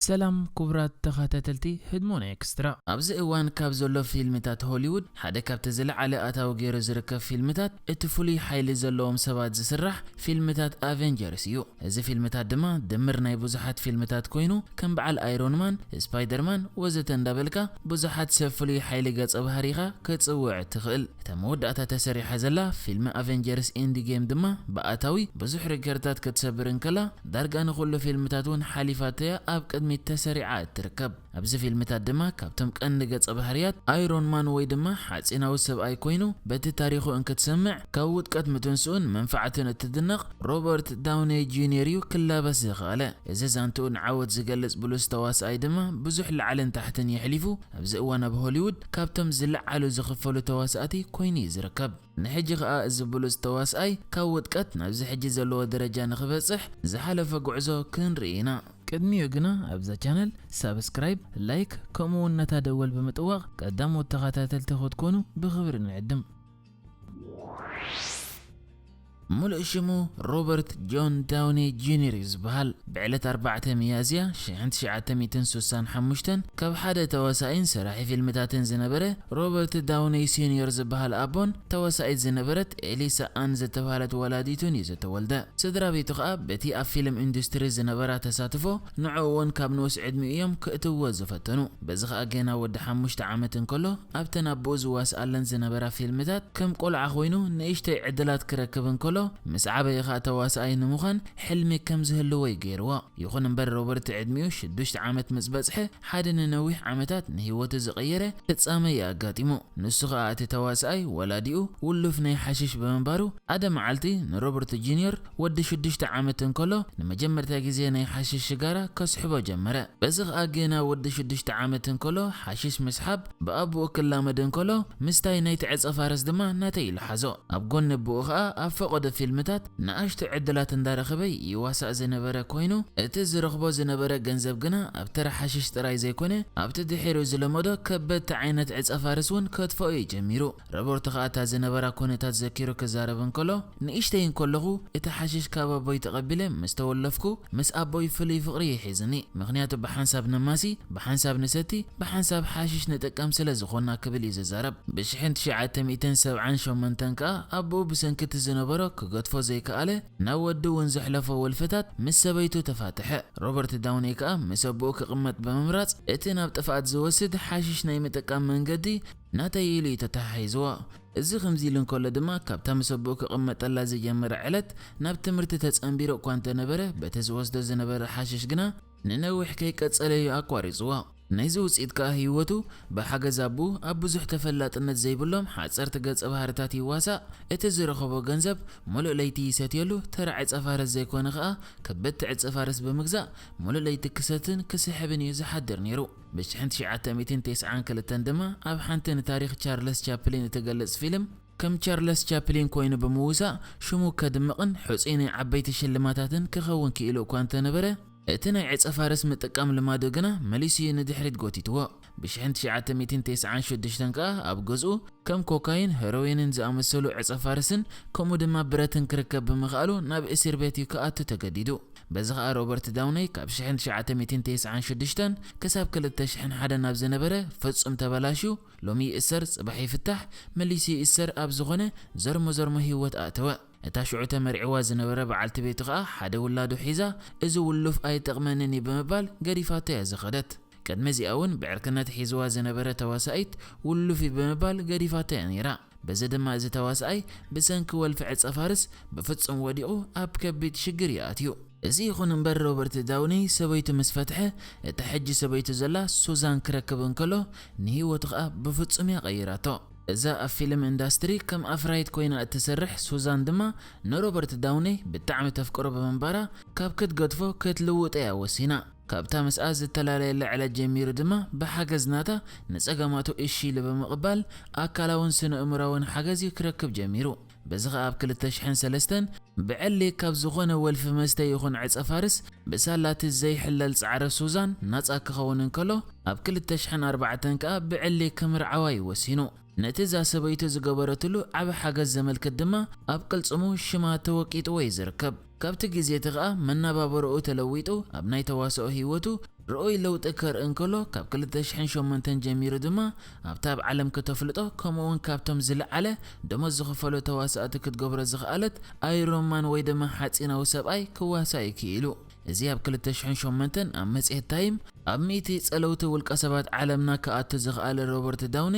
ሰላም ክቡራት ተኸታተልቲ ህድሞና ኤክስትራ። ኣብዚ እዋን ካብ ዘሎ ፊልምታት ሆሊውድ ሓደ ካብቲ ዝለዓለ ኣታዊ ገይሩ ዝርከብ ፊልምታት እቲ ፍሉይ ሓይሊ ዘለዎም ሰባት ዝስራሕ ፊልምታት ኣቨንጀርስ እዩ። እዚ ፊልምታት ድማ ድምር ናይ ብዙሓት ፊልምታት ኮይኑ ከም በዓል ኣይሮን ማን፣ ስፓይደርማን ወዘተ እንዳበልካ ብዙሓት ሰብ ፍሉይ ሓይሊ ገጸ ባህሪኻ ክትጽውዕ ትኽእል። እታ መወዳእታ ተሰሪሓ ዘላ ፊልም ኣቨንጀርስ ኤንድ ጌም ድማ ብኣታዊ ብዙሕ ሪከርድታት ክትሰብር እንከላ ዳርጋ ንኹሉ ፊልምታት እውን ሓሊፋቶያ ኣብ ቅድሚት ተሰሪዓ እትርከብ። ኣብዚ ፊልምታት ድማ ካብቶም ቀንዲ ገጸ ባህርያት ኣይሮን ማን ወይ ድማ ሓጺናዊ ሰብኣይ ኮይኑ በቲ ታሪኹ እንክትሰምዕ ካብ ውድቀት ምትንስኡን መንፋዕቱን እትድነቕ ሮበርት ዳውኔ ጁኒየር እዩ ክላበስ ዝኸኣለ። እዚ ዛንትኡ ንዓወት ዝገልጽ ብሉጽ ተዋስኣይ ድማ ብዙሕ ላዕልን ታሕትን የሕሊፉ ኣብዚ እዋን ኣብ ሆሊውድ ካብቶም ዝለዓሉ ዝኽፈሉ ተዋሳእቲ ኮይኑ እዩ ዝርከብ። ንሕጂ ኸኣ እዚ ብሉጽ ተዋስኣይ ካብ ውድቀት ናብዚ ሕጂ ዘለዎ ደረጃ ንኽበጽሕ ዝሓለፈ ጉዕዞ ክንርኢ ኢና። ቅድሚኡ ግና ኣብዛ ቻነል ሳብስክራይብ፣ ላይክ ከምኡ እውን ነታ ደወል ብምጥዋቕ ቀዳሞት ተኸታተልቲ ክትኮኑ ብኽብሪ ንዕድም። ሙሉእ ሽሙ ሮበርት ጆን ዳውኒ ጁኒየር እዩ ዝበሃል። ብዕለት ኣርባዕተ ሚያዝያ ሽሕን ትሽዓተ ሚእትን ስሳን ሓሙሽተን ካብ ሓደ ተዋሳኢን ሰራሒ ፊልምታትን ዝነበረ ሮበርት ዳውኒ ሲኒየር ዝበሃል ኣቦን ተዋሳኢት ዝነበረት ኤሊሳ ኣን ዝተባህለት ወላዲቱን እዩ ዝተወልደ። ስድራ ቤቱ ኸኣ በቲ ኣብ ፊልም ኢንዱስትሪ ዝነበራ ተሳትፎ ንዕኡ እውን ካብ ንኡስ ዕድሚኡ እዮም ክእትውዎ ዝፈተኑ። በዚ ኸኣ ገና ወዲ ሓሙሽተ ዓመት እንከሎ ኣብተን ኣቦኡ ዝዋስኣለን ዝነበራ ፊልምታት ከም ቆልዓ ኮይኑ ንእሽተይ ዕድላት ክረክብ እንከሎ ምስ ዓበየ ኸኣ ተዋሳኣይ ንምዃን ሕልሚ ከም ዝህልዎ እዩ ገይርዎ። ይኹን እምበር ሮበርት ዕድሚኡ ሽዱሽተ ዓመት ምስ በጽሐ ሓደ ንነዊሕ ዓመታት ንህይወቱ ዝቐየረ ፍጻመ እዩ ኣጋጢሙ። ንሱ ኸኣ እቲ ተዋሳኣይ ወላዲኡ ውሉፍ ናይ ሓሽሽ ብምንባሩ ሓደ መዓልቲ ንሮበርት ጁኒየር ወዲ ሽዱሽተ ዓመት እንከሎ ንመጀመርታ ግዜ ናይ ሓሽሽ ሽጋራ ከስሕቦ ጀመረ። በዚ ኸኣ ገና ወዲ ሽዱሽተ ዓመት እንከሎ ሓሽሽ ምስሓብ ብኣቦኡ ክላመድ እንከሎ ምስታይ ናይቲ ዕጸ ፋርስ ድማ ናተይ ኢሉ ሓዞ። ኣብ ጎኒ ኣቦኡ ኸኣ ኣብ ፈቐዶ ፊልምታት ንኣሽቱ ዕድላት እንዳረኸበ ይዋሳእ ዝነበረ ኮይኑ እቲ ዝረኽቦ ዝነበረ ገንዘብ ግና ኣብ ተራ ሓሽሽ ጥራይ ዘይኮነ ኣብቲ ድሒሩ ዝለመዶ ከበድቲ ዓይነት ዕጸ ፋርስ እውን ከጥፍኦ እዩ ጀሚሩ። ሮበርት ኸኣ እታ ዝነበራ ኩነታት ዘኪሩ ክዛረብ እንከሎ ንእሽተይ እንከለኹ እቲ ሓሽሽ ካብ ኣቦይ ተቐቢለ ምስ ተወለፍኩ ምስ ኣቦይ ፍሉይ ፍቕሪ ይሒዝኒ። ምኽንያቱ ብሓንሳብ ነማሲ፣ ብሓንሳብ ንሰቲ፣ ብሓንሳብ ሓሽሽ ንጥቀም ስለ ዝኾንና ክብል እዩ ዝዛረብ። ብሽሕን ትሽዓተ ሚእትን ሰብዓን ሸሞንተን ከኣ ኣቦኡ ብሰንኪ እቲ ዝነበሮ ክገድፎ ዘይከኣለ ናብ ወዲ እውን ዘሕለፎ ወልፍታት ምስ ሰበይቱ ተፋትሐ። ሮበርት ዳውኒ ከኣ ምስ ኣቦኡ ክቕመጥ ብምምራጽ እቲ ናብ ጥፍኣት ዝወስድ ሓሽሽ ናይ ምጥቃም መንገዲ ናተይ ኢሉ እዩ ተተሓሒዝዎ። እዚ ከምዚ ኢሉ እንከሎ ድማ ካብታ ምስ ኣቦኡ ክቕመጠላ ዝጀመረ ዕለት ናብ ትምህርቲ ተጸንቢሩ እኳ እንተነበረ በቲ ዝወስዶ ዝነበረ ሓሽሽ ግና ንነዊሕ ከይቀጸለ እዩ ኣቋሪጽዎ። ናይዚ ውጽኢት ከኣ ህይወቱ ብሓገዝ ኣቦኡ ኣብ ብዙሕ ተፈላጥነት ዘይብሎም ሓጸርቲ ገጸ ባህርታት ይዋሳእ፣ እቲ ዝረኸቦ ገንዘብ ሙሉእ ለይቲ ይሰትየሉ፣ ተራ ዕጸ ፋርስ ዘይኮነ ከኣ ከበድቲ ዕጸ ፋርስ ብምግዛእ ሙሉእ ለይቲ ክሰትን ክስሕብን እዩ ዝሓድር ነይሩ። ብሽሕን ትሽዓተ ሚእትን ተስዓን ክልተን ድማ ኣብ ሓንቲ ንታሪኽ ቻርለስ ቻፕሊን እትገልጽ ፊልም ከም ቻርለስ ቻፕሊን ኮይኑ ብምውሳእ ሽሙ ከድምቕን ሕጹይ ናይ ዓበይቲ ሽልማታትን ክኸውን ክኢሉ እኳ እንተነበረ እቲ ናይ ዕጸ ፋርስ ምጥቃም ልማዱ ግና መሊሱ እዩ ንድሕሪት ጎቲትዎ። ብሽሕን ትሽዓተ ሚእትን ተስዓን ሽዱሽተን ከኣ ኣብ ገዝኡ ከም ኮካይን፣ ሄሮይንን ዝኣመሰሉ ዕጸ ፋርስን ከምኡ ድማ ብረትን ክርከብ ብምኽኣሉ ናብ እስር ቤት እዩ ክኣቱ ተገዲዱ። በዚ ኸኣ ሮበርት ዳውነይ ካብ ሽሕን ትሽዓተ ሚእትን ተስዓን ሽዱሽተን ክሳብ ክልተ ሽሕን ሓደን ኣብ ዝነበረ ፍጹም ተበላሽዩ ሎሚ ይእሰር ጽባሕ ይፍታሕ መሊሱ ይእሰር ኣብ ዝኾነ ዘርሞ ዘርሞ ህይወት ኣእተወ። እታ ሽዑ ተመርዒዋ ዝነበረ በዓልቲ ቤቱ ኸኣ ሓደ ውላዱ ሒዛ እዚ ውሉፍ ኣይጠቕመንን እዩ ብምባል ገዲፋቶ እያ ዝኸደት። ቅድሚ እዚኣ እውን ብዕርክነት ሒዝዋ ዝነበረ ተዋሳኢት ውሉፍ እዩ ብምባል ገዲፋቶ እያ ነይራ። በዚ ድማ እዚ ተዋሳኣይ ብሰንኪ ወልፊ ዕጸ ፋርስ ብፍጹም ወዲቑ ኣብ ከቢድ ሽግር እዩ ኣትዩ። እዚ ይኹን እምበር ሮበርት ዳውኒ ሰበይቱ ምስ ፈትሐ እታ ሕጂ ሰበይቱ ዘላ ሱዛን ክረክብ እንከሎ ንህይወቱ ኸኣ ብፍጹም እያ ቀይራቶ። እዛ ኣብ ፊልም ኢንዳስትሪ ከም ኣፍራይት ኮይና እትሰርሕ ሱዛን ድማ ንሮበርት ዳውኒ ብጣዕሚ ተፍቅሮ ብምንባራ ካብ ክትገድፎ ክትልውጦ እያ ወሲና። ካብታ ምስኣ ዝተፈላለየላ ዕለት ጀሚሩ ድማ ብሓገዝ ናታ ንጸገማቱ እሺ ኢሉ ብምቕባል ኣካላውን ስነ-እምራውን ሓገዝ እዩ ክረክብ ጀሚሩ። በዚ ኸኣ ኣብ ክልተ ሽሕን ሰለስተን ብዕሊ ካብ ዝኾነ ወልፊ መስተ ይኹን ዕጸ ፋርስ ብሳላቲ ዘይሕለል ጻዕሪ ሱዛን ናጻ ክኸውን እንከሎ ኣብ ክልተ ሽሕን ኣርባዕተን ከኣ ብዕሊ ክምርዓዋ እዩ ወሲኑ። ነቲ እዛ ሰበይቱ ዝገበረትሉ ዓቢ ሓገዝ ዘመልክት ድማ ኣብ ቅልጽሙ ሽማ ተወቂጥዎ እዩ ዝርከብ። ካብቲ ግዜ እቲ ኸኣ መነባብሮኡ ተለዊጡ ኣብ ናይ ተዋስኦ ህይወቱ ርኡይ ለውጢ ከርኢ እንከሎ፣ ካብ ክልተ ሽሕን ሸሞንተን ጀሚሩ ድማ ኣብታ ኣብ ዓለም ከተፍልጦ፣ ከምኡ'ውን ካብቶም ዝለዓለ ደሞዝ ዝኽፈሎ ተዋሳእቲ ክትገብሮ ዝኸኣለት ኣይሮን ማን ወይ ድማ ሓጺናዊ ሰብኣይ ክዋሳእ እዩ ክኢሉ። እዚ ኣብ ክልተ ሽሕን ሸሞንተን ኣብ መጽሔት ታይም ኣብ ሚእቲ ጸለውቲ ውልቀ ሰባት ዓለምና ክኣቱ ዝኸኣለ ሮበርት ዳውኒ፣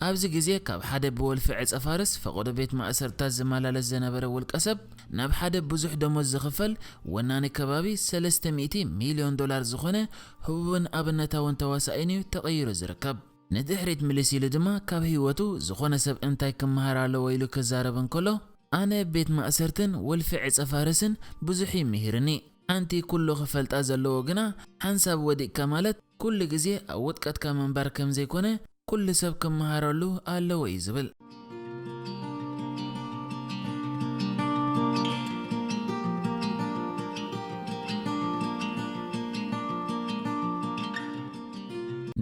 ኣብዚ ግዜ ካብ ሓደ ብወልፊ ዕጸ ፋርስ ፈቐዶ ቤት ማእሰርታት ዝመላለስ ዝነበረ ውልቀ ሰብ ናብ ሓደ ብዙሕ ደሞዝ ዝኽፈል ወናኒ ከባቢ ሰለስተ ሚእቲ ሚልዮን ዶላር ዝኾነ ህቡብን ኣብነታውን ተዋሳኢን እዩ ተቐይሩ ዝርከብ። ንድሕሪት ምልስ ኢሉ ድማ ካብ ህይወቱ ዝኾነ ሰብ እንታይ ክመሃር ኣለዎ ኢሉ ክዛረብ እንከሎ፣ ኣነ ቤት ማእሰርትን ወልፊ ዕጸ ፋርስን ብዙሕ እዩ ምሂርኒ። ሓንቲ ኩሉ ክፈልጣ ዘለዎ ግና፣ ሓንሳብ ወዲቕካ ማለት ኩሉ ግዜ ኣብ ውድቀትካ ምንባር ከም ዘይኮነ ኩሉ ሰብ ክመሃረሉ ኣለዎ እዩ ዝብል።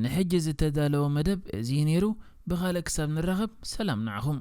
ንሕጂ ዝተዳለወ መደብ እዚ እዩ ነይሩ። ብኻልእ ክሳብ ንራኸብ ሰላም ንዓኹም።